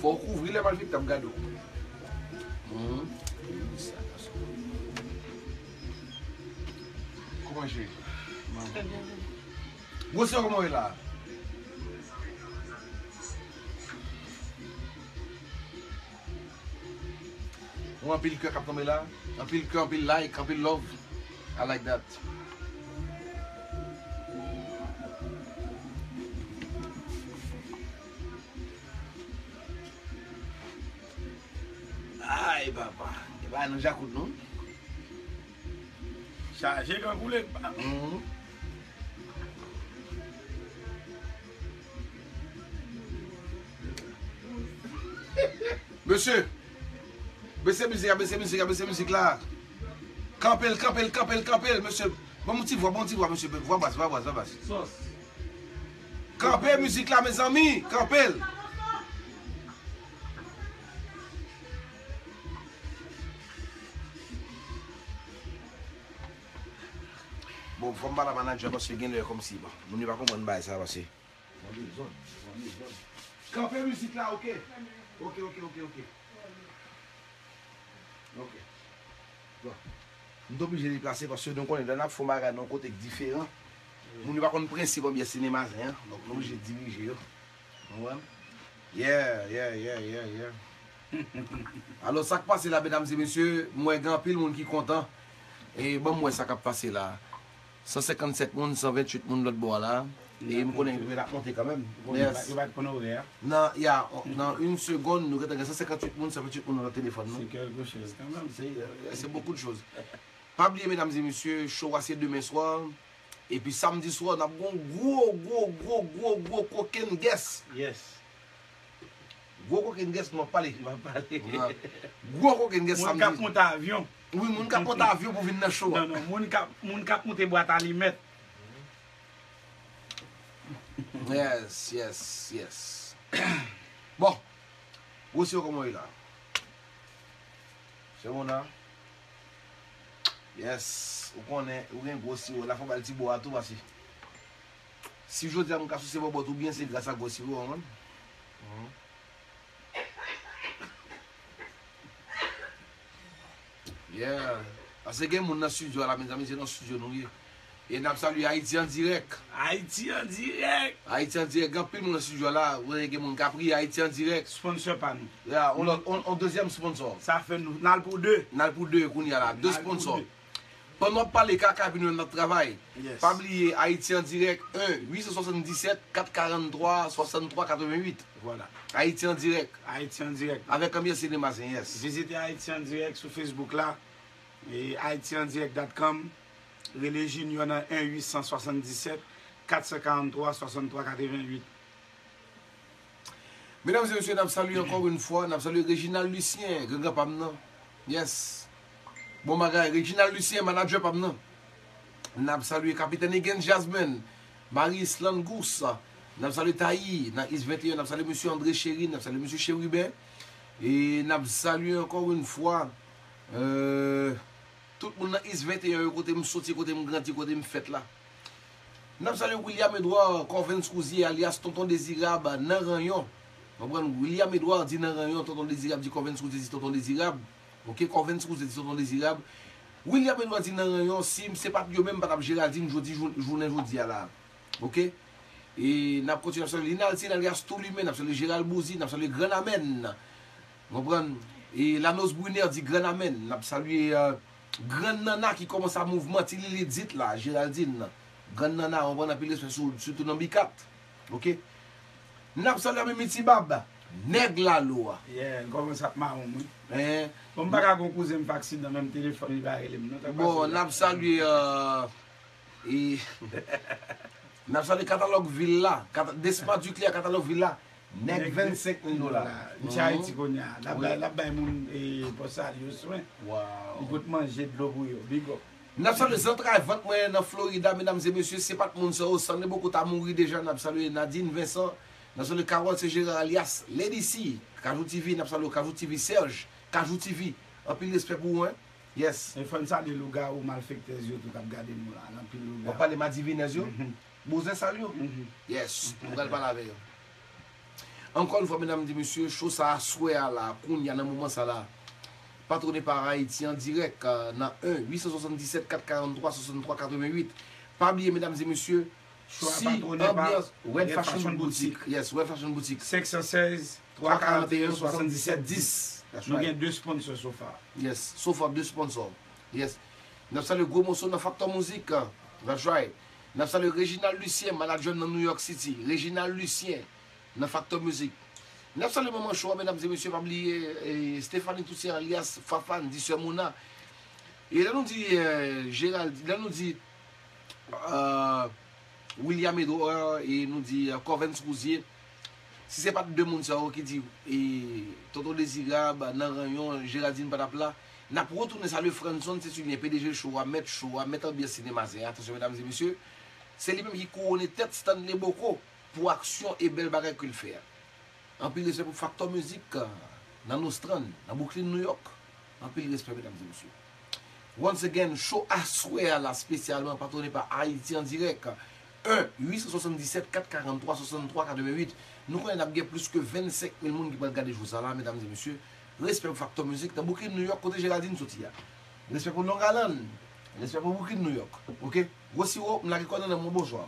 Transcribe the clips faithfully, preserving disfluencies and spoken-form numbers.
Ou kouvri lè malfektè ap gade w. Mhm. Kòman je? Gwosè, kòman w ye la? Yon anpil kè k ap tonbe la. Anpil kè, anpil like, anpil love. I like that. Ay, papa. E pa nan djakout, non? Chaje kan koule pa. Mhm. Mesye, bese mizik la, bese mizik la, bese mizik la. Kanpe l, kanpe l, kanpe l, kanpe l, mesye. Ban m yon ti vwa, ban m yon ti vwa, mesye. Vwa bas, vwa bas, vwa bas. Kanpe mizik la, mezanmi. Kanpe l. Bon, fò m pale a manadjè paske gen lè kòmsi, bon, moun yo pa konprann bagay sa paske. Kanpe mizik la, oke? Oke, oke, oke, oke. Oke. Bon. M t oblije deplase paske nou konnen lè n ap fè yon bagay nan yon kote k diferan, moun yo pa konn prensip anbyans sinema zen an. Donk, nou oblije dirije yo. Ou konprann? Yeah, yeah, yeah, yeah, yeah. Alò, sa k pase la, medam e mesye, m wè gen anpil moun ki kontan. E ban m wè sa k ap pase la. San senkannsèt moun, san venntuit moun lòt bò a la. E m konnen yo la monte kanmenm. Yo pa t konn orè a. Nan, ya, nan yon segonn, nou gentan gen san senkantuit moun, san venntuit moun nan telefòn nou. Se kèlke choz kanmenm. Se, se beaucoup de choses. Pa bliye, medam e mesye, show a se demen swa. Epi samdi swa, n ap gon gwo, gwo, gwo, gwo, gwo kokenn guest. Yes. Gwo kokenn guest, m ap pale. M ap pale. Gwo kokenn guest samdi. Moun k ap monte avyon. Wi, moun k ap monte avyon pou vin nan show a. Non, non, moun k ap, moun k ap monte bwat alimèt. Yes, yes, yes. Bon. Gwo siwo, kòman w ye la? Se bon la? Yes. Ou konnen, ou gen gwo siwo la, fò w ba l ti bò a tou, paske si jodi a m ka souse bòbòt ou byen, se gras a gwo siwo an, man. Mhm. Yeah. Paske gen moun nan studio a la, mezanmi, se nan studio nou ye. E n ap salye Ayiti an dirèk. Ayiti an dirèk. Ayiti an dirèk. Gen anpil moun nan studio a la. Ou wè gen moun k ap ri, Ayiti an dirèk. Sponsor pa nou. Ya, on, on, on dezyèm sponsor. Sa fè nou, n al pou de. N al pou de kounye a la. De sponsor. Pandan w ap pale kaka epi nou menm n ap travay. Yes. Pa bliye Ayiti an dirèk, un, uit san swasanndisèt, kat karanntwa, swasanntwa, katrevennuit. Vwala. Ayiti an dirèk. Ayiti an dirèk. Avèk Anbyans Sinema Zen, yes. Vizite Ayiti an dirèk sou Facebook la. E Ayiti an dirèk dot com. Rele Junior nan un, uit san swasanndisèt, kat san karanntwa, swasanntwa, katrevennuit. Medam e mesye, n ap salye ankò yon fwa, n ap salye Reginald Lucien, gran granpa m nan. Yes. Bon bagay, Reginald Lucien, manadjè pa m nan. N ap salye Kapitèn Higgins Jasmine, Marie Islande Gous. N ap salye Tayi, nan East venteyen, n ap salye mesye André Chéry, n ap salye mesye Chérubin. E n ap salye ankò yon fwa, euh, tout moun nan East venteyen yo, kote m soti, kote m grandi, kote m fèt la. N ap salye William Edouard, Corvens Rouzier, alyas Tonton Dezirab, nan Ranyon. Konprann? William Edouard di nan Ranyon, Tonton Dezirab di Corvens Rouzier di Tonton Dezirab. Oke, Corvens Rouzier di Tonton Dezirab. William Edouard di nan Ranyon, si se pa t yo menm, pa t ap Géraldine jodi, jou-, jounen jodi a la. Oke? E n ap kontinye, n ap salye Linaltine alyas Toulimen, n ap salye Gérald Bouzy, n ap salye Grann Amèn. Konprann? E Lanos Brunner di Grann Amèn. N ap salye, euh, Grann Nanna ki kòmanse a mouvman, Ti Lili Dit la, Géraldine. Grann Nanna, konprann, anpil respè sou, sitou nan Bikat. Oke? N ap salye Mimi Tibab, nèg Lalo a. Yeah, l kòmanse ap mawon m, wi. Bon, m pa ka gon kouzen m fè aksidan, menm telefòn li pa rele m, non. Bon, n ap salye, euh, e, n ap salye Katalòg Vil la, Kata-, Desma Duclair, Katalòg Vil la. Nèg vennsenk mil dola. Misye Ayiti kounye a. L ap bay, l ap bay moun, e, pòs sa yo swen. Li pot manje, dlo pou yo. Big up. N ap salye zantray vant mwen nan Florida, medam e mesye, se pa t moun sa yo, Sanne Boko ta mouri deja, n ap salye Nadine Vincent, n ap salye Carole, se Gérard alyas Lady C, Kajou T V, n ap salye Kajou T V, Serge, Kajou T V, anpil respè pou ou, hein. Yes. E fò n salye lougawou malfektèz yo tou k ap gade nou la, anpil lougawou. W ap pale madivinèz yo? Bouzen sal yo? Yes, nou pral pale avè yo. Ankò yon fwa, medam e mesye, show sa aswè a la, kounye a nan moman sa la, patwone pa Ayiti an dirèk, euh, nan un huit cent soixante-dix-sept quatre quarante-trois soixante-trois quatre-vingt-huit. Pa bliye, medam e mesye, Show a patwone pa Red Fashion Boutique. Yes, Red Fashion Boutique. Senk san sèz, twa karanteyen, swasanndisèt dis. Nou gen de sponsor so far. Yes, so far de sponsor. Yes. N ap salye gwo moso nan Factor Music. That's right. N ap salye Reginald Lucien, manager nan New York City. Reginald Lucien, nan Factor Music. N ap salye manman show a, medam e mesye, pa bliye, eh, Stéphanie Toussaint alias Fafane, di Sè Mona. E lè nou di, eh, Gérald, lè nou di, eh, William Edouard e nou di, eh, Corvens Rouzier, si se pa t de moun sa yo ki di, eh, Tonton Dezirab, nan ranyon, Géraldine pa t ap la, n ap retounen salye Franson Cécilien, P D G show a, mèt show a, mèt anbyans sinema zen. Atansyon, medam e mesye, se li menm ki kouwone tèt Stanley Bocco pou aksyon e bèl bagay ke l fè a. Anpil respè pou Factor Music, euh, nan Nostrand, nan Brooklyn, New York. Anpil respè, medam e mesye. Once again, show aswè a la espesyalman patwone pa Ayiti an dirèk. Un huit cent soixante-dix-sept quatre quarante-trois soixante-trois quatre-vingt-huit. Nou konnen n ap gen plis ke vennsenk mil moun ki pral gade show sa la, medam e mesye. Respè pou Factor Music nan Brooklyn, New York, kote Géraldine soti a. Respè pou Long Island. Respè pou Brooklyn, New York. Oke? Gwo siwo, m lage kò nan men w, bonswa.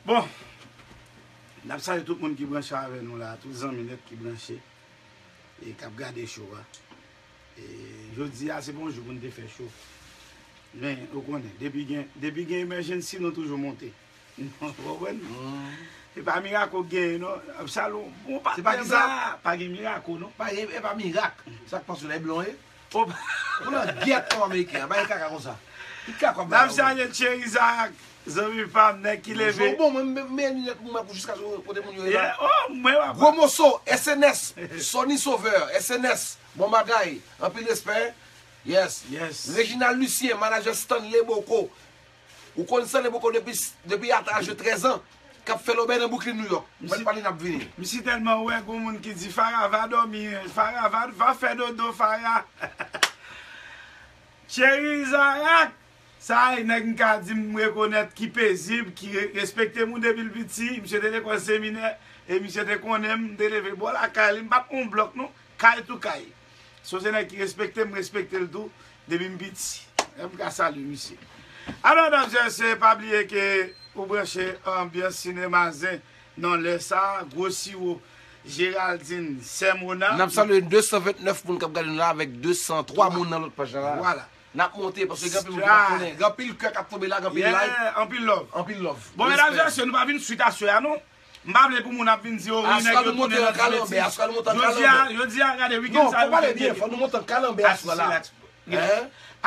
Bon, n ap salye tout moun ki branche avè nou la, tout zanmi nèt ki branche e k ap gade show a. E jodi a, se pa yon jou pou n te fè show. Men, ou konnen, depi gen, depi gen emergency, nou toujou monte. Ou konprann? E pa mirako k genyen, non. Absalon, bon, patnè m la, pa gen mirako, non. Pa gen, e pa mirak. Sa k panse w la, e blan ye? Ou nan gèt kòm ameriken an, pa gen kaka konsa. Ki kaka w ap bay la, ou? N ap salye Thierry Isaac, zanmi pa m, nèg ki leve. Bonjou, bon, mwen, mwen, mwen, linèt mwen pou jiskaske kote moun yo ye la. Yeah, oh, mwen w ap. Gwo moso, S N S, Sonny Sauveur, S N S, bon bagay, anpil respè. Yes. Yes. Reginald Lucien, manager Stanley Bocco. Ou konn Stanley Bocco depi, depi a laj de trèz an, k ap fè lòbèy nan Brooklyn, New York. Mwen pale n ap vini. Misye tèlman wè gon moun ki di Farah va dòmi, Farah va, va fè dodo, Farah. Thierry Isaac, sa e nèg m ka di m rekonèt ki pezib, ki re- respekte moun depi l piti. Misye te lekòl seminè e misye te konnen m, m te leve bò lakay li, m pa t yon blòk non. Kay tou kay. So se nèg ki respekte m, m respekte l tou depi m piti. M ka salye misye. Alò, medam e mesye, pa bliye ke ou branche Anbyans Sinema Zen nan lè sa a, gwo siwo Géraldine, Sè Mona. N ap salye de san vennèf moun k ap gade nou la avèk de san twa moun nan lòt paj la. Vwala. N ap monte paske gen anpil moun ki pa konnen. Gen anpil kè k ap tonbe la, gen anpil like. Anpil love. Anpil love. Bon, medam e mesye, nou pa vin swit aswè a non. M pa vle pou moun ap vin di, o wi, nèg yo tounen nan ti betiz. Jodi a, jodi a, gade, wikenn sa yo te gen. Non, fò pale byen, fò nou monte an kalanbè aswè la.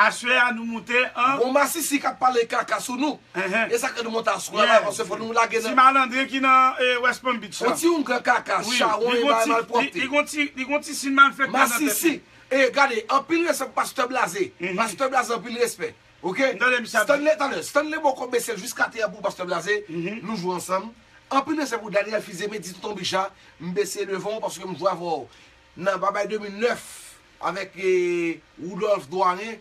Aswè a, nou moute an. Bon, masisi k ap pale kaka sou nou. E sa k fè nou monte aswè la, paske fò nou lage nan. Ti malandren ki nan, eh, West Palm Beach la. Yon ti oungan kaka, chawony, bagay malpwòpte. Li gon ti, li gon ti siy malfektè nan tèt li. Masisi. E gade, anpil respè pou Pastè Blaze. Pastè Blaze, anpil respè. Oke? Stanley, talè, Stanley Bocco bese l jiska tè a pou Pastè Blaze. Nou jwe ansanm. Anpil respè pou Daniel Fils-Aimé, di Tonton Bicha, m bese devan w paske m jwe avè w nan Babay de mil nèf avèk, eh, Rudolph Doirin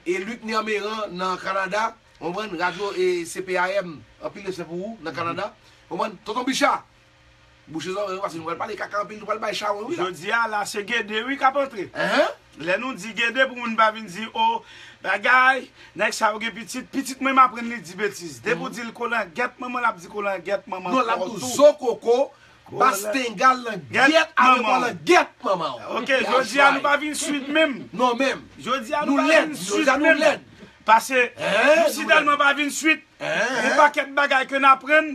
e Luc Nermeran nan Kanada. Ou konprann? Radyo, eh, C P A M, anpil respè pou ou nan Kanada. Ou konprann? Tonton Bicha! Bouche zòrèy ou, paske nou pral pale kaka anpil, nou pral bay chawony wi la. Jodi a la, se Gede wi k ap antre. Enhen. Lè nou di Gede, pou moun pa vin di, o, bagay, nèg sa yo gen pitit, pitit mwen m aprann li di betiz. Depi w di l kolangèt manman, l ap di kolangèt manman fò tou. Non, l ap di w zo koko, bastenga langèt avèk kolangèt manman w. Oke, jodi a nou pa vin swit menm. Non menm. Jodi a nou pa vin swit menm. Paske nou si tèlman pa vin swit, yon pakèt bagay ke n aprann,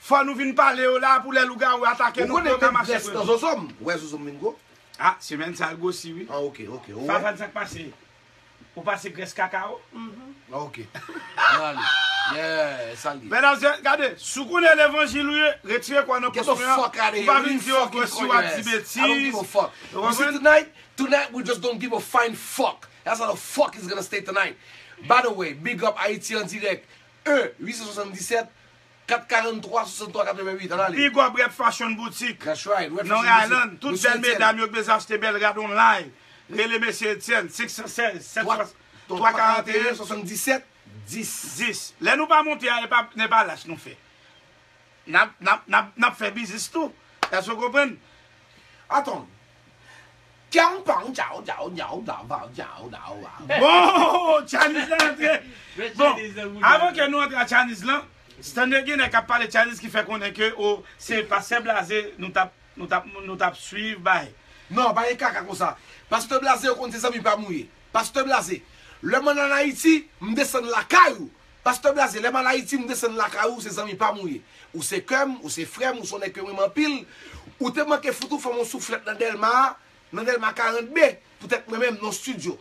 fò nou vin pale yo la pou lè lougawou atake nou pou yo ka mache pre nou. Ou konnen pèp Grès nan zozo m, ou wè zozo m vin gwo? A, semèn sa l gwosi wi. A, oke, oke. Ou wè? Fafane, sa k pase? Ou pase grès kaka ou? A, oke. Ann ale. Yeah, sa l ye. Medam e mesye, gade, si w konnen levanjil ou ye, retire kò w nan pòch mwen an. Ou pa vin di yo gwosi w ap di betiz. Ou konprann? Tonight, we just don't give a fine fuck. That's how the fuck it's gonna stay tonight. By the way, big up Haïti en direct. Un huit cent soixante-dix-sept quatre quarante-trois soixante-trois quatre-vingt-huit. Ann ale. Big up Red Fashion Boutique. That's right. Red Fashion Boutique. Long Island. Tout bèl medam yo k bezwen achte bèl rad online. Rele mesye Etienne, senk san sèz, sèt swasann, twa karanteyen, swasanndisèt, dis. Dis. Lè nou pa monte a, e pa, e pa lach nou fè. N ap, n ap, n ap, n ap fè biznis tou. Èske w konprann? Atann. Tchaw, paw, tchaw, tchaw, tchaw, tchaw, tchaw, tchaw, tchaw. Bon, Tchaniz la antre. Bon, avan ke nou antre a Tchaniz lan, Stanley gen nèg k ap pale Tchaniz ki fè konnen ke o se Pastè Blaze nou t ap nou t ap nou t ap swiv bay. Non, pa gen kaka konsa. Pastè Blaze yo konn se zanmi pa m ou ye. Pastè Blaze, lè m ann Ayiti, m desann lakay ou. Pastè Blaze, lè m al Ayiti, m desann lakay ou, se zanmi pa m ou ye. Ou se kè m, ou se frè m, ou se yon nèg ke m renmen anpil. Ou te manke fout ou fè m yon souflèt nan Dèlma a, nan Dèlma karant B, poutèt mwen menm nan estidyo.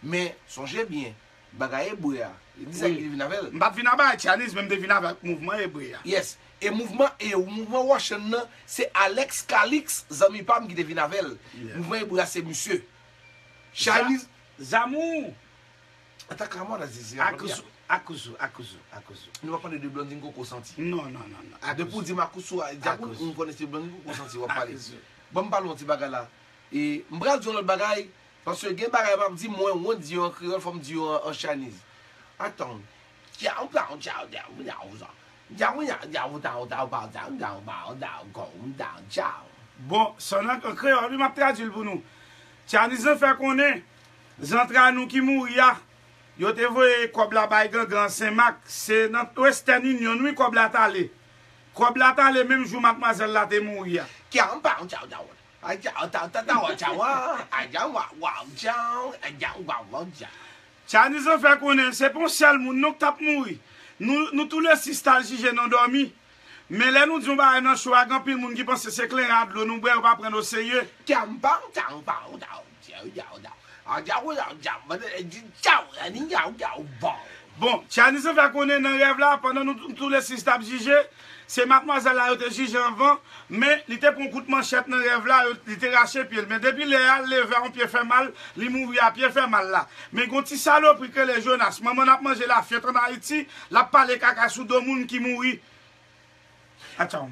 Men, sonje byen, bagay ebre a, li di sa ki te vin avè l. M pa t vin avè Tchaniz, men m te vin avèk mouvman ebre a. Yes. E mouvman, e mouvman Wòchann nan, se Alex Calix, zanmi pa m ki te vin avè l. Mouvman ebre a, se misye. Tchaniz. Zamou. Ata kamo na zizi. Akuzu, akuzu, akuzu, akuzu. Nou pa pale de Blondine Koko Santi. Non, non, non, non. Depi ou di m akuzu, a, djab ou konnen se Blondine Koko Santi w ap pale. Ban m pale yon ti bagay la. E m pral di yon lòt bagay, paske gen bagay m ap di, mwen wont di yo an kreyòl, fò m di yo an, an Chinese. Atann. Tchaw, tchaw, tchaw, tchaw, tchaw, tchaw. Tchaw, tchaw, tchaw, tchaw, tchaw, tchaw, tchaw, tchaw, tchaw, tchaw, tchaw. Bon, sa nan an kreyòl, wi, m ap tradui l pou nou. Chinese nan fè konnen, zantra nou ki mouri a, yo te voye kòb la bay gangan an Senmak, se nan Western Union, wi, kòb la t ale. Kòb la t ale menm jou madmwazèl la te mouri a. Tchaw, tchaw, tchaw, tchaw. Ay, tchaw, tchaw, tchaw, tchaw, tchaw, ah. Ay, tchaw, wa, wa, tchaw, ay, tchaw, wa, wa, tchaw. Chinese nan fè konnen se pa yon sèl moun non k t ap mouri. Nou, nou tou le sis t al jije nan dòmi. Men lè nou di yon bagay nan cho a, gen anpil moun ki panse se kleren a dlo nou bwè, yo pa pran n oserye. Tchaw, tchaw, tchaw, tchaw, tchaw, tchaw, tchaw. Ah, tchaw, tchaw, tchaw, tchaw, tchaw, tchaw, tchaw, bon. Bon, Chinese nan fè konnen nan rèv la, pandan nou tou le sis t ap jije, se madmwazèl la yo te jije anvan, men li te pran kout manchèt nan rèv la, yo, li te rache pye l. Men depi lè a, l leve a yon pye fè mal, li mouri a pye fè mal la. Men gon ti salopri k rele Jonas, manman n ap manje lafyèt ann Ayiti, l ap pale kaka sou do moun ki mouri. Atchanm.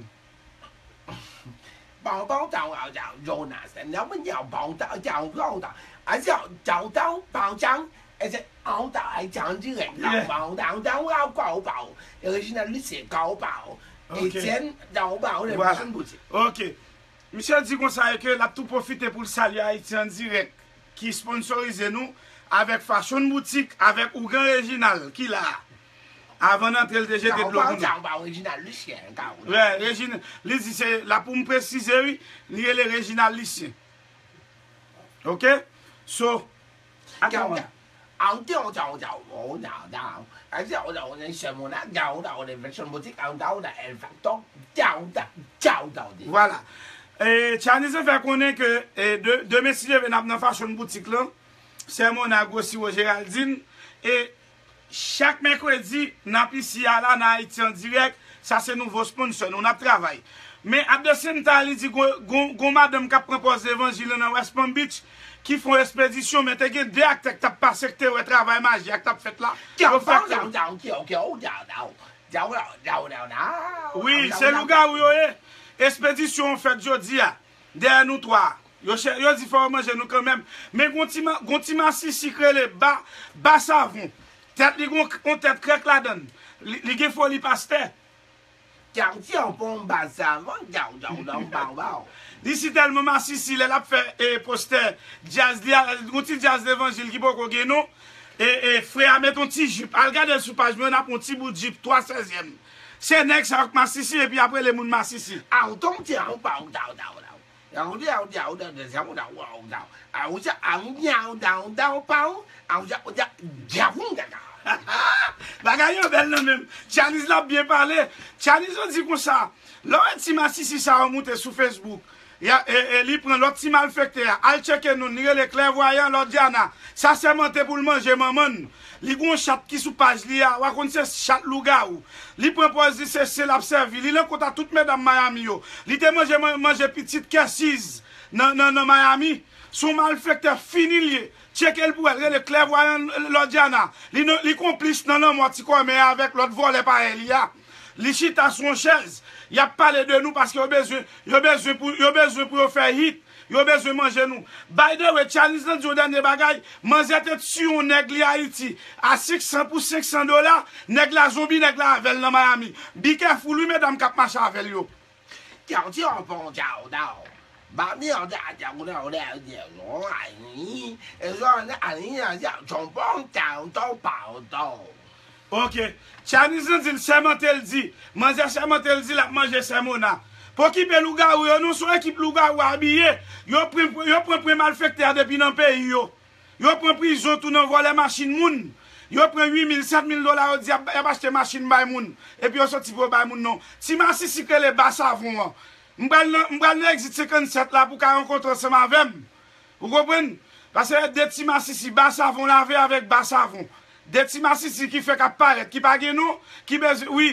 Bon, bon, tchaw, tchaw, Jonas. Non, men, tchaw, bon, tchaw, tchaw, tchaw, tchaw. Ay, tchaw, tchaw, tchaw, bon, tchaw. E se, on, tchaw, ay, tchaw, an dirèk, la, bon, tchaw, tchaw, tchaw, tchaw, tchaw. E Reginald Lucien, tchaw, tchaw. Ok. Etienne, tchaw, tchaw, le Voilà. Fashion Boutique. Ok. Misye di konsa e ke l ap tou pwofite pou l salye Ayiti an dirèk, ki sponsorize nou avèk Fashion Boutique, avèk Ougan Reginald, ki la a. Avan n antre, l te jete dlo pou nou. Tchaw, tchaw, tchaw, Reginald Lucien, tchaw. Wè, Reginald, li di se, la pou m presize, wi, li rele Reginald Lucien. Ok? So, atann. Tchaw, tchaw, tchaw, tchaw, tchaw, tchaw, tchaw. Ay, tchaw, tchaw, tchaw, Simona, tchaw, tchaw, tchaw, Fashion Boutique, tchaw, tchaw, tchaw, El Factor, tchaw, tchaw, tchaw, tchaw, tchaw. Voilà. E, Chinese nan fè konnen ke, e, de, demen, si Dye vle, n ap nan Fashion Boutique lan. Simona, gwo siwo Geraldine. E, Chak mèkredi, n ap isi a la, nan Ayiti an dirèk, sa se nouvo sponsor nou, n ap travay. Men at the same time, li di gon, gon, gon madanm k ap pran pòz levanjil nan West Palm Beach, ki fè yon espedisyon, men te gen de aktè k t ap pase, k te wè travay maji a k t ap fèt la. Yo fè ke Wi, se lougawou yo ye. Espedisyon an fèt jodi a. Dèyè nou twa. Yo chè, yo di fò yo manje nou kanmenm. Men gon ti ma, gon ti masisi k rele ba, ba savon. Tèt li gon, gon tèt krèk ladan l. Li, li gen foli pastè. Tchaw, tchaw, pon ba savon, tchaw, tchaw, tchaw, baw, baw. Li si tèlman masisi lè l ap fè, e, postè djaz li a, gon ti djaz levanjil ki poko gen non. E, e, frè a met yon ti jip. Al gade l sou paj mwen, n ap yon ti bout jip, twa sèzyèm. Se nèg sa yo k masisi, epi ap rele moun masisi. Aw, tchaw, tchaw, baw, tchaw, tchaw, tchaw. Bagay yo bèl nan men m. Chinese la byen pale. Chinese yo di konsa, lè w wè ti masisi sa yo moute sou Facebook, ya, e, e, li pran lòt ti malfektè a, al tcheke non l, li rele Klèvwayan Lòdyana. Sa sèmante pou l manje manman n. Li gon chat ki sou paj li a, w a konn se chat lougawou. Li pran pòz li se sen l ap sèvi. Li nan kont a tout medam Miami yo. Li te manje man-, manje pitit Kèsiz nan, nan, nan Miami. Se yon malfektè fini l ye. Tcheke l pou wè l, rele Klèvwayan Lòdyana. Li nan, li konplis nan lanmò ti kòmè a avèk lòt vòlè parèy li a. Li chita sou yon chèz. Y ap pale de nou paske yo bezwen, yo bezwen pou, yo bezwen pou yo fè hit. Yo bezwen manje nou. By the way, Chinese nan di yon dènye bagay, manzè te tiye yon nèg li Ayiti a senk san pou senk san dola, nèg la zonbi, nèg la avè l nan Miami. Be careful wi medam k ap mache avè l yo. Tchaw, tchaw, bon, tchaw, tchaw. Ba mi yon dja dja moun an dè dè non ayi. E zon ayi an dja chonpon ta yon ton pa yon ton. Ok. Tchanizan di l sèmante l di. Manzè sèmante l di l ap manje sèmona. Pa okipe lougawou yo non, se yon ekip lougawou abiye. Yo pran yo pran pran malfektè depi nan peyi yo. Yo pran prizon tou nan vòlè machin moun. Yo pran uit mil, sèt mil dola, yo di y ap y ap achte machin bay moun. Epi yo soti pou yo bay moun non. Ti masisi k rele Basavon an. M pral nan m pral nan egzit senkannsèt la pou w ka rankontre ansanm avè m. Ou konprann? Paske de ti masisi Basavon lave avèk Basavon. De ti masisi ki fèk ap parèt, ki pa gen non, ki bezwen, wi.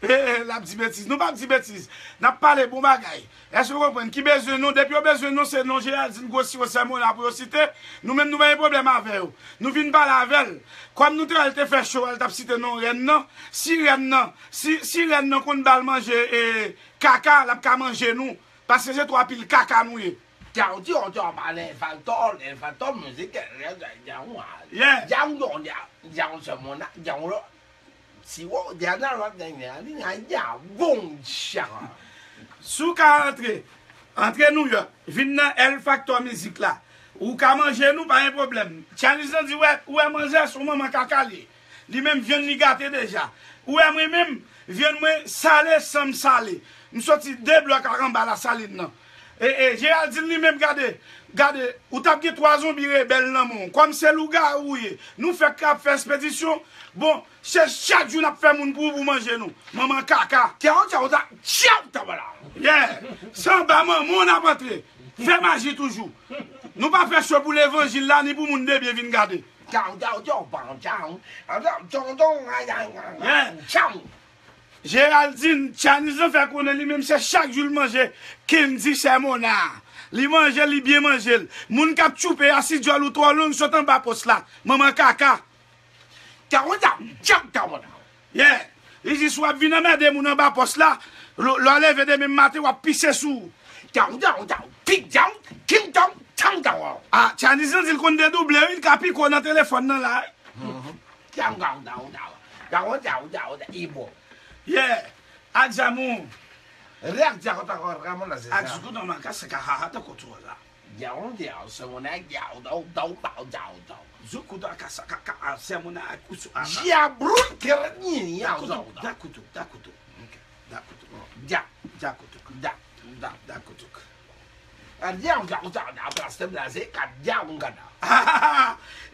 L ap di betiz. Nou p ap di betiz. N ap pale bon bagay. Èske w konprann? Ki bezwen non, depi yo bezwen non, se non Geraldine, Gwo Siwo, Sèmona pou yo site. Nou menm nou pa gen pwoblèm avè yo. Nou vin pale avè l. Kòm nou te wè l te fè cho a, l t ap site non rèn nan. Si rèn nan, si, si rèn nan konn ba l manje e kaka, l ap ka manje nou. Paske se twa pil kaka nou ye. Djan djan djan pa lè faktò, lè faktò mizik, djan djan djan Yeah. djan djan djan djan se mona, djan lo. Si wo djan nan lòt djan djan djan djan bon djan. Si w ka antre, antre Nouyòk, vin nan L Factor mizik la. Ou ka manje nou, pa gen pwoblèm. Tchanizan di, wè, ou wè manzè, se yon manman kaka li ye. Li menm vyann li gate deja. Ou wè mwen menm, vyann mwen sale san m sale. M soti de blòk ak anba Lasalin nan. E, e, Geraldine li menm gade, gade, ou t ap gen twa zonbi rebèl nan men w. Kòm se lougawou ou ye, nou fèk ap fè espedisyon. Bon, se chak jou n ap fè moun pou ou pou manje nou. Manman kaka. Tè ou tè ou ta tchè ou ta bala. Yeah. Se anba manman w n ap antre. Fè maji toujou. Nou pa fè cho pou levanjil la ni pou moun de byen vin gade. Tchang tchang tchang tchang tchang tchang tchang tchang tchang tchang. Geraldine, Tchanizan fè konnen li menm se chak jou l manje Kendy Sèmona. Li manje, li byen manje l. Moun k ap tchoupe a, si djòl ou twò long, sot anba pòs la. Manman kaka. Tchang tchang tchang tchang tchang. Yeah. Li jis w ap vin anmède moun anba pòs la. Lè w leve demen maten, w ap pise sou ou. Tchang tchang tchang. King tchang, king tchang, tchang tchang. Ah, Tchanizan di l konn dedouble wi, l ka pike w nan telefòn nan la. Tchang tchang tchang tchang. Tchang tchang tchang tchang. Ibo. Yeah. Ak zamou. Rèk dja kontan kon Ramon nan se sa. Ak zoukout nan makasa ka ha ha tankou twò la. Dja on dja on se moun ak dja on dja on dja on dja on dja on dja on. Zoukout a kasa ka ka a se moun ak koutou a. Dja broun kere ni ni a on dja on dja. Dakoutou, dakoutou. Ok. Dakoutou. Dja. Dakoutou. Dja. Dja dakoutou. A dja on dja on dja on dja pastè blaze ka dja on gada.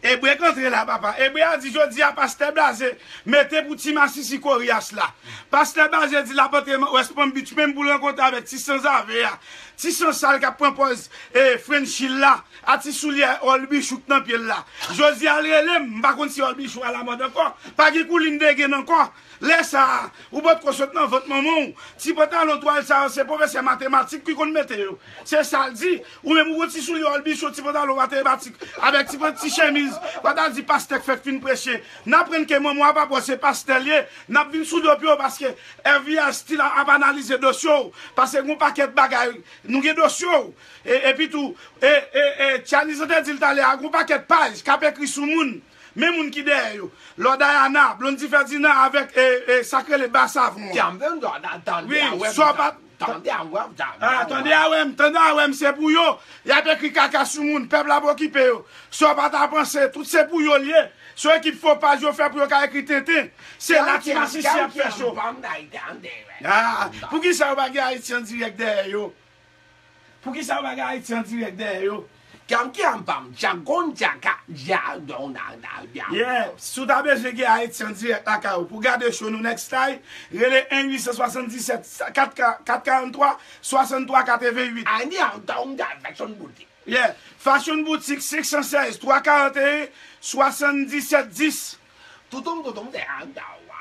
Ebre k antre la papa. Ebre a di jodi a pastè blaze mete pou ti masisi koryas la. Pastè blaze di l ap antre West Palm Beach menm pou l rankontre avèk ti sanzave a. Ti sansal k ap pran pòz e Frenchil la, a ti soulye Olbichou k nan pye l la. Jodi a l rele m, m pa konn si Olbichou alamòd ankò. Pa gen koulin degen ankò. Lè sa a, ou potko sot nan vant manman w. Ti pantalon twal sa yo, se pwofesè matematik ki konn mete yo. Se sa l di. Ou menm ou gon ti soulye Olbichou, ti pantalon matematik, avèk ti, ti chemiz. Ou pa ta di pastè k fèk fin preche. N aprann ke manman w ap aprann se pastè l ye. N ap vin sou do pye w paske F B I stil ap analize dosye w. Paske gon pakèt bagay. Nou gen dosye w. E, epi tou, e, e, e, Tchanizan te di l talè a, gon pakèt paj k ap ekri sou moun. Men moun ki dèyè yo. Lò Diana, Blondy Ferdinand avèk, e, e, sa k rele Basavon an. Wi, sa w pa. Tande a wè m, tande a wè m, se pou yo. Y ap ekri kaka sou moun, pèp la pa okipe yo. Sa w pa ta panse, tout se pou yo l ye. Se yon ekip fo paj yo fè pou yo ka ekri tenten. Se la ti masisi ap fè cho. Ah, poukisa yo pa gen Ayiti an dirèk dèyè yo? Poukisa yo pa gen Ayiti an dirèk dèyè yo? Kyanm kyanm pam, djagon djaka, dja, don, da, da, dja. Yeah, si w ta bezwen gen Ayiti an dirèk lakay ou pou gade cho nou next time, rele en uit san swasanndisèt, kat, kat karanntwa, swasanntwa katrevenn uit. Ani an don da Fashion Boutique. Yeah, Fashion Boutique, senk san sèz, twa karanteyen, swasanndisèt dis. Toutoum toutoum te an da wa.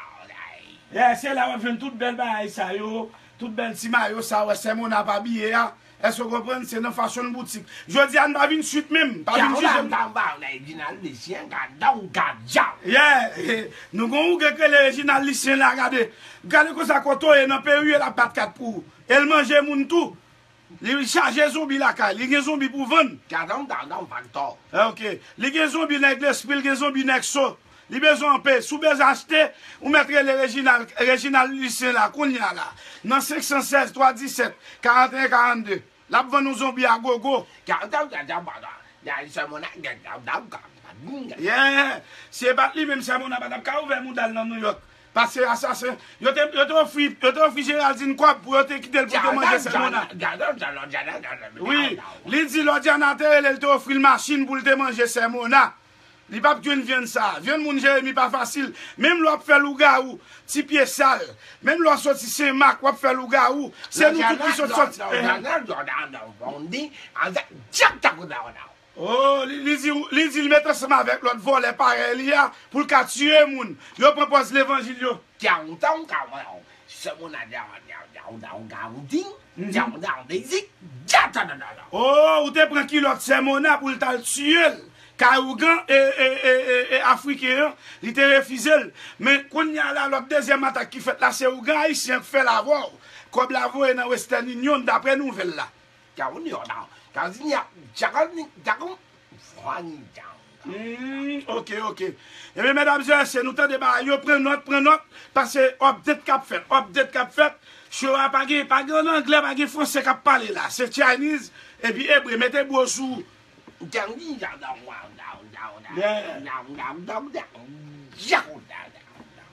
Yeah, se la w ap jwenn tout bèl bagay sa yo, tout bèl ti mayo sa w wè Sèmona ap abiye a. Èske w konprann? Se nan Fashion Boutique. Jodi a n pa vin swit menm, pa vin jije m. Yeah, nou gon ougre k rele Reginald Lucien la, gade. Gade konsa kote w ye nan Perrier l ap bat kat pou ou. E l manje moun tou. Li chaje zonbi lakay, li gen zonbi pou vann. Gadon, gadon, faktò. Ok. Li gen zonbi nèg lespri, li gen zonbi nèg so. Li bezwen anpe. Si w bezwen achte, ou mèt rele Reginald, Reginald Lucien la, kounye a la. Nan senk san sèz, twa disèt, karanteyen, karannde. L ap vann yon zonbi a gogo. Yeah. Si e pa t li menm, Sè Mona pa t ap ka ouvè mouda l nan Nouyòk. Paske asasen, yo te, yo te ofri, yo te ofri Geraldine kòb pou yo te kite l pou te manje Sè Mona. Wi, li di Lòdyana te rele l, te ofri l machin pou l te manje Sè Mona. Li p ap jwenn vyann sa. Vyann moun Jeremi pa fasil. Menm lè w ap fè lougawou, ti pye sal. Menm lè w soti Senmak, w ap fè lougawou. Se nou tout ki sot soti. Oh, li, li di, li di l met ansanm avèk lòt vòlè parèy li a pou l ka tiye moun. Yo pran pòz levanjil yo. Downtown, Kawan, Sè Mona, down, down, down, down, down, ding, down, down, basic, dja, ta, ta, ta, ta. Oh, ou te pran kilòt Sè Mona pou l t al tiye l. Kay ougan e, e, e, e, e Afriken an, li te refize l. Men kounye a la, lòt dezyèm atak ki fèt la, se ougan ayisyen an k fè l avè w. Kòb la voye nan Western Union, daprè nouvèl la. Down, down, down, down, down, down, down. Hmm, ok, ok. Ebyen, medam e mesye, nou tande bagay yo, pran nòt, pran nòt, paske update k ap fèt, update k ap fèt. Show a pa gen, pa gen anglè, pa gen fransè k ap pale la. Se Chinese, epi ebre, mete bro sou. Yeah.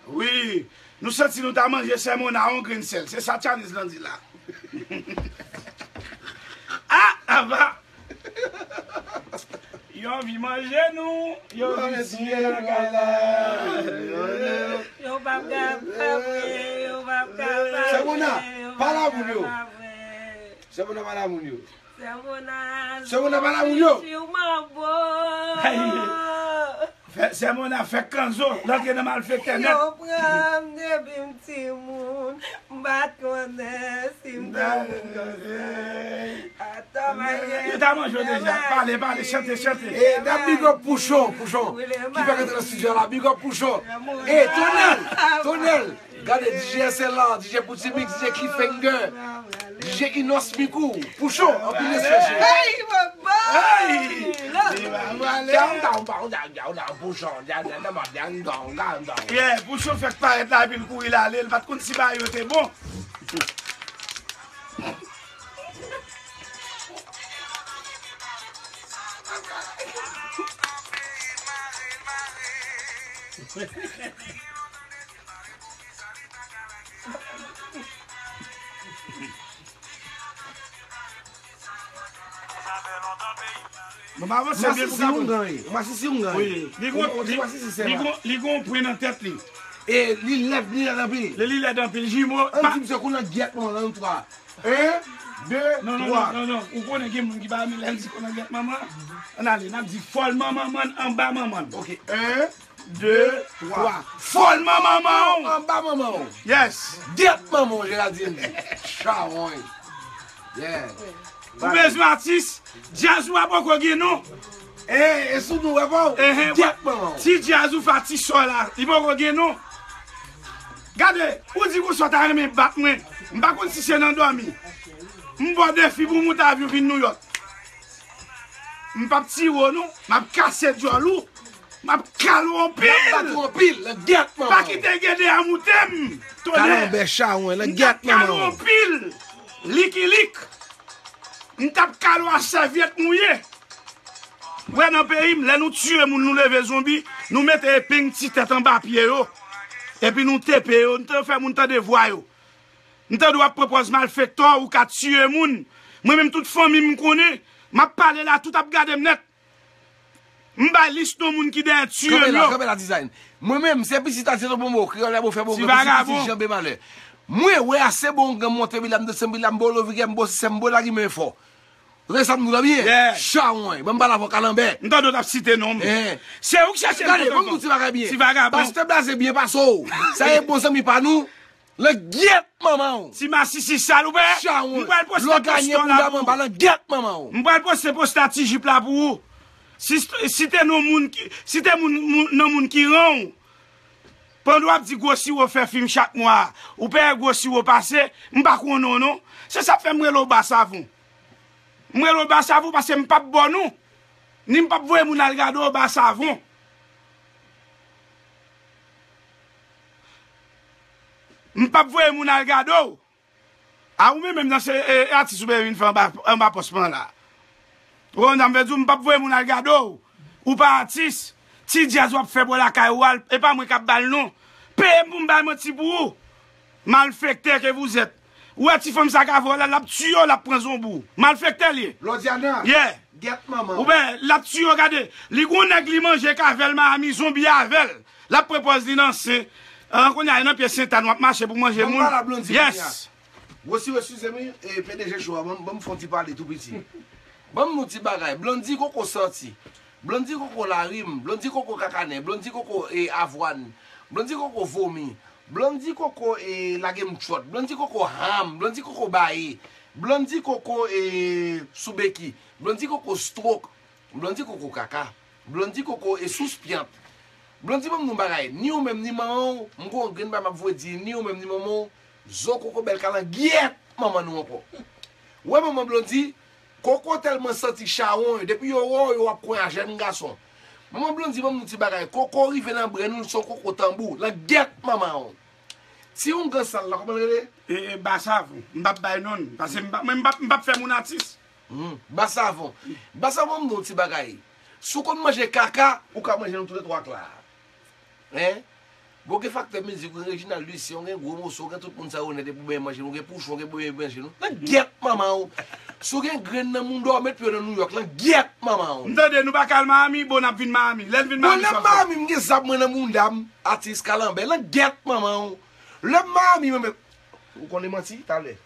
Wi, nou santi nou ta manje Sè Mona yon grenn sèl. Se sa Chinese lan di la. Ah, aba! Yo anvi manje nou, yo anvi tiye lakay la. Yo p ap kapab, yo p ap kapab. Sè Mona, pale a moun yo. Sè Mona, pale a moun yo. Sè Mona, Sè Mona, pale a moun yo. Hey. Fè, Sè Mona fè kanzo, l antre nan malfektè nèt. Yo pran m depi m timoun, m pa t konnen si m te moun konsa. Atò, m al gen... Yo ta manje w deja. Pale, pale, chante, chante. E, n ap big up Pouchon, Pouchon, ki fèk antre nan estidyo a la. Big up Pouchon. E, Tonèl, Tonèl. Gade, D J S L la, D J Poutimix, D J Cliffhanger, D J Inos Mikou, Pouchon, anpil respè, cheri. Hey, baba! Hey! Down, down, down, down, down, Pouchon, down, down, down, down, down, down. Yeah, Pouchon fèk parèt la, epi l kouri l ale, l pa t konn si bagay yo te bon. Mwen pa panse byen pou sa. Yon masisi yon gang, wi. Yon masisi yon gang. Wi. Li gon, li, li gon, li gon pwen nan tèt li. E li lèd, li lèd anpil. Li, li lèd anpil. Jimo. Ann di misye kou nan gyèt mwen, nan yon twa. En, de, twa. Non, non, non, non, non. Ou konnen gen moun ki pa renmen lè m di kou nan gyèt manman. Ann ale, n ap di fòl manman mann anba manman. Ok, en, de, twa. Fòl manman manman w. Anba manman w. Yes. Gyèt manman w, Geraldine di. Chawony. Yeah. Ou bezwen atis? Djaz ou a poko gen non. E, e sou nou, wè pa w? Ehen, gyèt manman w. Ti djaz ou fè atis sa la, li poko gen non. Gade, ou di konsa w ta renmen bat mwen. M pa konn si se nan dòmi. M ba w defi pou w moute avyon vin Nouyòk. M p ap tire w non. M ap kase djòl ou. M ap kale w anpil. M ap bat ou anpil. Nan gyèt manman w. Pa kite gede a moute m. Tonè. Kalanbè chawony, nan gyèt manman w. M t ap kale w anpil. Likilik. M t ap kale w a sèvyèt mouye. Wè nan peyi m, lè nou tiye moun, nou leve zonbi, nou mete epeng ti tèt anba pye yo. Epi nou tepe yo, nou te fè moun tande vwa yo. M tande w ap pran pòz malfektè, ou ka tiye moun. Mwen menm tout fanmi m konnen, m ap pale la, tout ap gade m nèt. M bay lis non moun ki dèyè tiye m yo. Kanpe la, kanpe la, Design. Mwen menm, se pitit Adyè Bonbo, kreyòl la bon fè bon, ti vagabon. Pitit Janbe Malè. Mwen, wè a se bon, gen monte bila, m desann bila, m bo lovi, m bo sisè, m bo lagi, men fò. Resa m nou la byen. Yeah. Chawony, ban m pale avè w kalanbè. M tande w t ap site non m. Eh. Se ou k chache m. Gade, ban m di w ti bagay byen. Ti vagabon. Pastè Blaze byen pase w. Sa e bon zanmi pa nou. Langyèt manman w. Ti masisi sal ou wè. Chawony. M pral poste post lan la pou ou. Langyèt manman w. M pral poste post la ti jip la pou ou. Si, si te non moun ki, si te moun, moun, nan moun ki ran w. Pandan w ap di gwo siwo fè fim chak mwa, ou peye gwo siwo pase, m pa konnen w non. Se sa k fè m rele w ba savon. M rele w ba savon paske m p ap ba w non. Ni m p ap voye moun al gade w ba savon. M p ap voye moun al gade w. A ou menm menm nan se e, e atis ou bezwen vin fè anba, anba pòs mwen la. Ou konn sa m vle di w, m p ap voye moun al gade w. Ou pa atis. Ti djaz w ap fè bò lakay ou a, e pa mwen k ap ba l non. Peye m pou m bay manti pou ou. Malfektè ke vous êtes. Ou wè ti fanm sa ka vòlè, l ap tiye w, l ap pran zonbi w. Malfektè l ye. Lodiana. Yeah. Gèt manman w. Oubyen, l ap tiye w, gade. Li gon nèg li manje k avè l Miami, zonbi avè l. L ap pran pòz li nan sen. An, kounye a, nan pye Sentàn, w ap mache pou manje moun. Ban m pale a Blondy kounye a. Yes. Gwosi, eskize m, wi, e, P D G show a, ban m, ban m fè yon ti pale tou piti. Ban m yon ti bagay. Blondy koko santi. Blondy koko larim. Blondy koko kakanen. Blondy koko, e, avwàn. Blondy koko vomi. Blondy koko, e, lage m tchòt. Blondy koko ham. Blondy koko baye. Blondy koko, e, sou beki. Blondy koko stwok. Blondy koko kaka. Blondy koko e sous pyant. Blondy, ban m di w yon bagay. Ni ou menm, ni manman w, m gon grenn bagay m ap voye di, ni ou menm, ni manman w, zo koko bèl ka langyèt manman nou ankò. Ou wè manman Blondy, koko tèlman santi chawony, depi yo wè w, yo ap konn a jèn gason. Manman Blondy, ban m di w ti bagay, koko rive nan bren nou, se yon koko tanbou, langyèt manman w. Ti oungan sal la, kòman l rele? E, e, Basavon. M p ap bay non l, paske m p ap, mwen, m p ap, m p ap fè moun atis. Hmm, Basavon. Basavon, m di w ti bagay. Si w konn manje kaka, ou ka manje nou toulètwa k la. Hein? Bon, gen Faktè Mizik, ou gen Reginald Lucien, ou gen Gwo Moso, ou gen tout moun sa yo nèt, epi w byen manje nou, ou gen Pouchon, ou gen byen manje nou. Langyèt manman w. Si w gen grenn nan mounda w, met pye w nan Nouyòk, langyèt manman w. M tande nou pa ka al Miami, bon, n ap vin Miami. Lè n vin Miami, sa w fè? Bon, lè m Miami, m gen zam mwen nan mounda m, atis kalanbè, langyèt manman w. Lè m Miami, mwen menm. Ou konnen manti, talè.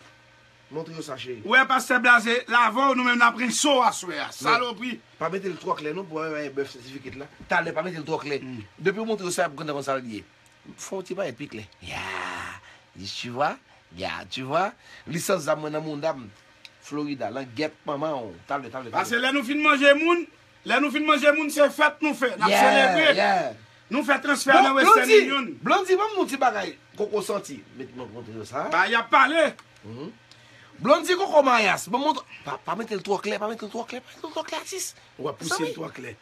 Montre yo sa, cheri. Ou wè pastè Blaze, l avè w, nou menm n ap rense w aswè a. Salopri. Pa mete l twò klè non, pou wè bèf sètifiket la. Talè, pa mete l twò klè. Depi w montre yo sa, y ap konn sa l ye. Fè yon ti pale pi klè. Ya, tu vois? Ya, tu vois? Lisans zam mwen nan mounda m. Florida, langyèt manman w. Talè, talè, talè. Paske lè nou fin manje moun, lè nou fin manje moun, se fèt nou fè. N ap selebre. Nou fè transfè nan Western Union. Blondy, ban m yon ti bagay. Koko santi. Met, met, montre yo sa. Ba, y ap pale. Blondy koko mayas. Ban m montre. Pa, pa mete l twò klè, pa mete l twò klè, pa mete l twò klè, atis. W ap pouse l twò klè.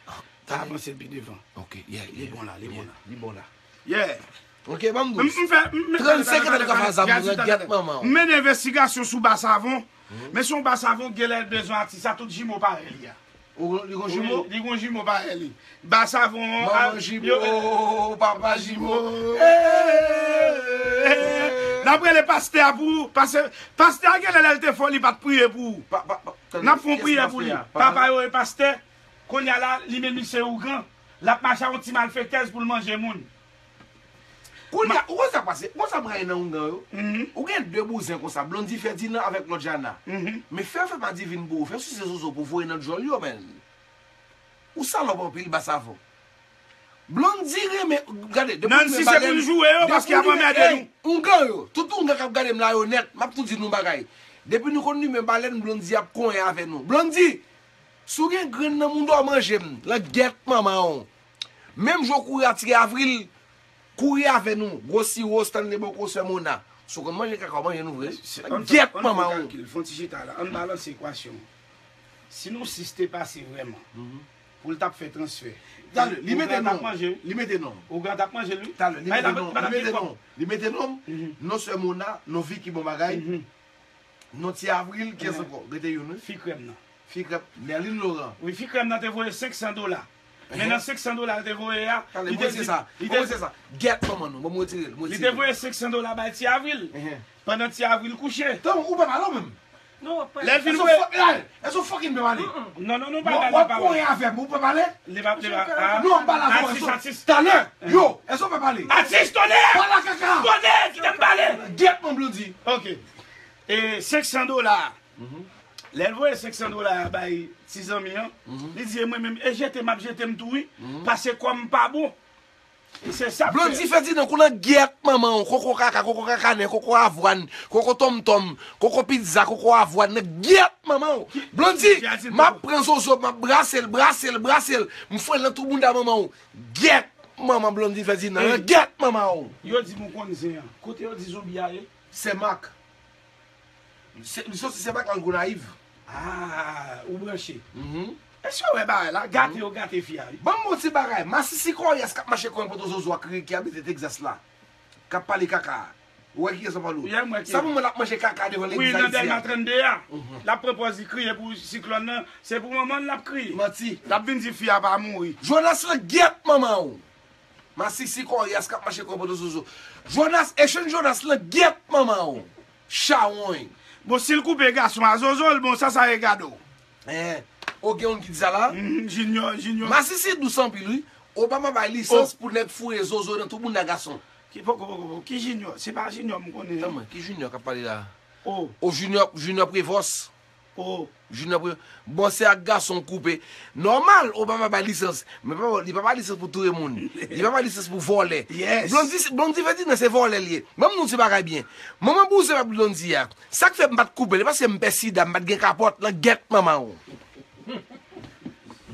Pa avanse l pi devan. Ok, yeah, yeah. Li bon la, li bon la. Li bon la. Yeah. Ok, ban m di w. M, m fè, m, m, trannsenk an ka fè sa, m gèt manman w. M mennen envestigasyon sou Basavon. Men si yon Basavon genlè bezwen atis sa, tout jimo parèy li a. Ou, li gon jimo? Wi, li gon jimo parèy li. Basavon an, manman jimo, papa jimo. N ap rele pastè a pou ou. Pastè, pastè a genlè lè l te fò, li pa t priye pou ou. N ap fè yon priyè pou li. Papa yo e pastè. Kounye a la, li menm li se ougan. L ap mache ak yon ti malfektèz pou l manje moun. Kounye a, ou konn sa k pase? Ou konn sa m rayi nan oungan yo? Ou gen de bouzen konsa, Blondy Ferdinand avèk Lodiana. Men fè, fè pa divin pou ou, fè sise zozo pou voye nan djòl yo, menn. Ou salòp anpil, Basavon. Blondy renmen, gade, depi Nancy se pou l joure yo, paske y ap anmède nou. Oungan yo, tout oungan k ap gade m la yo nèt, m ap tou di nou bagay. Depi nou konn limen balèn, Blondy ap konyen avè nou. Blondy, si w gen grenn nan mounda w, manje m, langyèt manman w. Menm jan w kouri atire Avril, kouri avè nou. Gwo siwo, Stanley Boko, Sè Mona. Si w konn manje kaka, w manje nou vre. Langyèt manman w. Fè yon ti chita la, ann balanse ekwasyon. Si nou sis te pase vrèman, pou l t ap fè transfè. Talè, li mete non. Li mete non. Ougan t ap manje l, wi. Talè, li mete non. Li mete non. Li mete non. Non Sè Mona, non Vicky bon bagay. Non Ti Avril, kiyès ankò? Rete youn, wi. Fi krèm nan. Fi krèm, Merline Laurent. Wi, fi krèm nan te voye senk san dola. Men nan senk san dola l te voye a, talè, li te di, li te, gèt manman nou, ban m retire l, li te voye senk san dola bay Ti Avril. Pandan Ti Avril kouche. Tann, ou pa pale menm. Lè l fin voye. Èske w fucking pe pale? Non, non, non, pa pale, pa pale. W ap konyen avè m, ou pa pale? Li pa, li pa. Non, m pale avè w. Atis, atis. Talè, yo, èske w pa pale? Atis, tonè! Pale kaka! Tonè, kite m pale! Gèt manman Blondy. Ok. E senk san dola. Lè l voye senk san dola a bay ti zanmi an, li di, e mwen menm, e jete m ap jete m tou wi, paske kò m pa bon. E se sa k fè. Blondy Ferdinand, kou langyèt manman w, koko kaka, koko kakanen, koko avwàn, koko tonmtonm, koko pizza, koko avwàn, langyèt manman w. Blondy, m ap pran zozo, m ap brase l, brase l, brase l, m foure l nan twou bounda manman w. Gyèt manman Blondy Ferdinand, langyèt manman w. Yo di m ou konn zen an. Kote yo di zonbi a ye? Senmak. Se, li soti Senmak al Gonayiv. Ah, ou branche. Èske w wè bagay la? Gate yo gate fi a, wi. Ban m yon ti bagay. Masisi kòyès k ap mache konyen poto zozo a ki, ki abite Texas la. K ap pale kaka a. Ou wè kiyès m ap pale w? Sa manman l ap manje kaka devan legliz Ayiti a. Wi, nan Dèlma trannde a. L ap pran pòz li kriye pou siklòn nan. Se pou manman l l ap kriye. Manti. L ap vin di fi a pa mouri. Jonas lan gyèt manman w. Masisi kòryas k ap mache kòbodo zozo. Jonas, Echèn Jonas lan gyèt manman w. Chawony. Bon, si l koupe gason a zozo l, bon, sa sa regade w. Eh, o gen moun ki di sa la? Mhm, Junior, Junior. Masisi dous anpil wi. Obama bay lisans pou nèg foure zozo nan tout moun nan gason. Ki poko, poko, poko. Ki Junior? Se pa Junior m konnen. Tann mwen, ki Junior k ap pale la? O. O Junior, Junior Prévost. O. Junior Prévost. Bon, se ak gason koupe. Nòmal, Obama bay lisans. Men pa, li pa bay lisans pou touye moun. Li pa bay lisans pou vòlè. Yes. Blondy, Blondy Ferdinand se vòlè li ye. Ban m di w ti bagay byen. Manman bouzen pa Blondy a. Sa k fè m pa t koupe l, e paske m pè sida, m pa t gen kapòt lan gyèt manman w.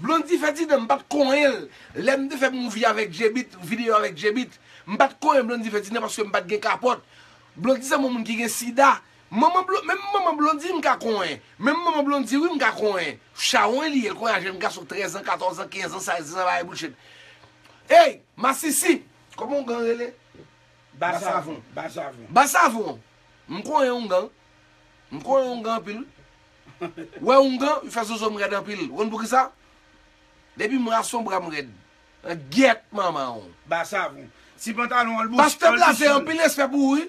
Blondy Ferdinand, m pa t konyen l. Lè m te fè movie avèk Jebit, videyo avèk Jebit, m pa t konyen Blondy Ferdinand paske m pa t gen kapòt. Blondy se yon moun ki gen sida. Manman Blo-, menm manman Blondy m ka konyen. Menm manman Blondy wi m ka konyen. Chawony li ye, l konyen a jèn gason trèz an, katòz an, kenz an, sèz an, bagay bullshit. Ey, masisi! Kòman w gen rele? Basavon. Basavon. Basavon. M konyen oungan. M konyen oungan anpil. Wè oungan, li fè zozo m rèd anpil. Ou konn poukisa? Depi m rason bra m rèd. Nan gyèt manman w. Basavon. Ti pantalon an l bouch. Pastè Blaze, anpil respè pou ou wi.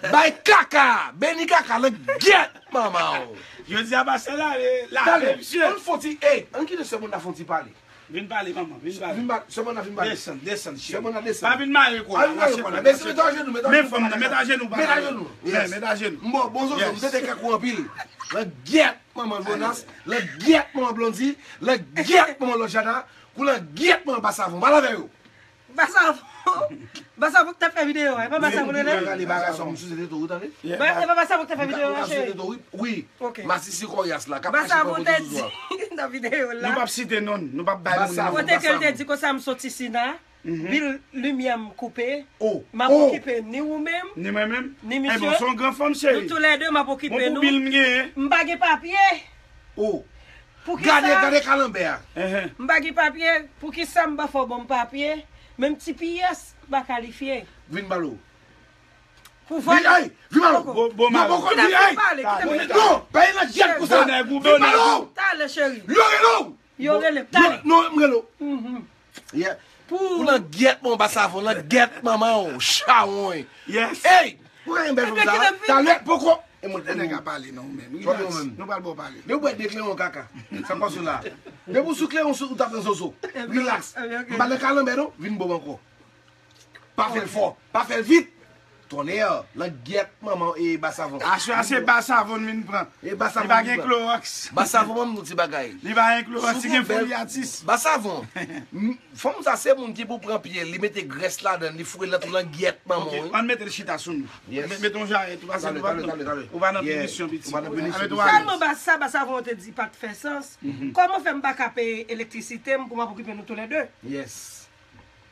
Bay kaka, beni kaka, nan gyèt manman w. Jodi a pastè la, la, mesye. Ann fon ti, ey, ann kite sè moun la fon ti pale. Vin pale, manman, vin pale. Vin pale, sè mwen nan vin pale. Desann, desann, cheri. Sè mwen nan desann. Pa vin mare kò la, mache kò la. Met ajenou, met ajenou, met ajenou, met ajenou. Met ajenou. Bon, bon, Zozo, m tande kèk ou anpil. Nan gyèt manman Jonas, nan gyèt manman Blondy, nan gyèt manman Lòjana, kou nan gyèt manman Basavon. Pale avè yo. Basavon. Basavon ki t ap fè videyo a, e pa Basavon li rele? Bagay sa, m sou se te tou, tande? E pa Basavon ki t ap fè videyo a, cheri? Wi. Ok. Masisi kòryas la, k ap mache kò pote zozo a. Nan videyo la. Nou p ap site non, nou p ap bay moun non. Kote ke l te di konsa m soti Sina, bil limyè m koupe, m ap okipe ni ou menm, ni mwen menm, ni misye. Bon, se yon gran fanm, cheri. Nou toulède, m ap okipe nou. Bon, pou bil m genyen. M pa gen papye. Oh. Poukisa? Gade, gade kalanbè a. M pa gen papye. Poukisa m pa fè w ban m papye? Menm ti piyès, m pa kalifye. Vin balo. Pou vòlè. Vin, ey, vin balo. Bon, bon, non, poko, kite m fin pale, kite m fin pale. Non, pa nan gyèt konsa. Vin balo. Talè, cheri. Yo rele w. Yo rele m, talè. Non, m rele w. Yeah. Pou nan gyèt manman Basavon, nan gyèt manman w, chawony. Yes. Ey! Ou gen bèl fanm sa? Talè, poko. E mwen, nèg a pale non, ou menm. Rilaks. Nou pral bon pale. Depi w bwè de kleyon kaka. Sa k pase w la? Depi w sou kleyon, ou t ap nan zozo. Rilaks. M pa nan kalanbè non, vin bon ankò. Pa fè l fò, pa fè l vit. Tonnè, nan gyèt manman e Basavon. Aswè a se Basavon vin pran. E Basavon vin pran. Li pa gen klowòks. Basavon ban m nou ti bagay. Li pa gen klowòks, li gen foliatis. Basavon. Fanm sa se moun ki pou pran pye l, li mete grès ladan l, li foure l nan tou nan gyèt manman w. Ok, ann mete l chita sou nou. Yes. Mete yon jarèt, ou pa se nou pa. Ou pa nan pinisyon, pitit. Ou pa nan pinisyon. Sèlman ba sa, Basavon te di pa t fè sans. Kòman fè m pa ka peye elektrisite m pou m ap okipe nou toulède? Yes.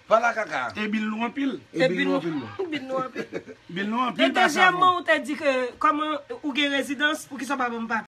Pala kaka. E bil nou anpil. E bil nou anpil, non. Bil nou anpil. Bil nou anpil. E dezyèmman, ou te di ke kòman ou gen rezidans, poukisa w pa ban m papye?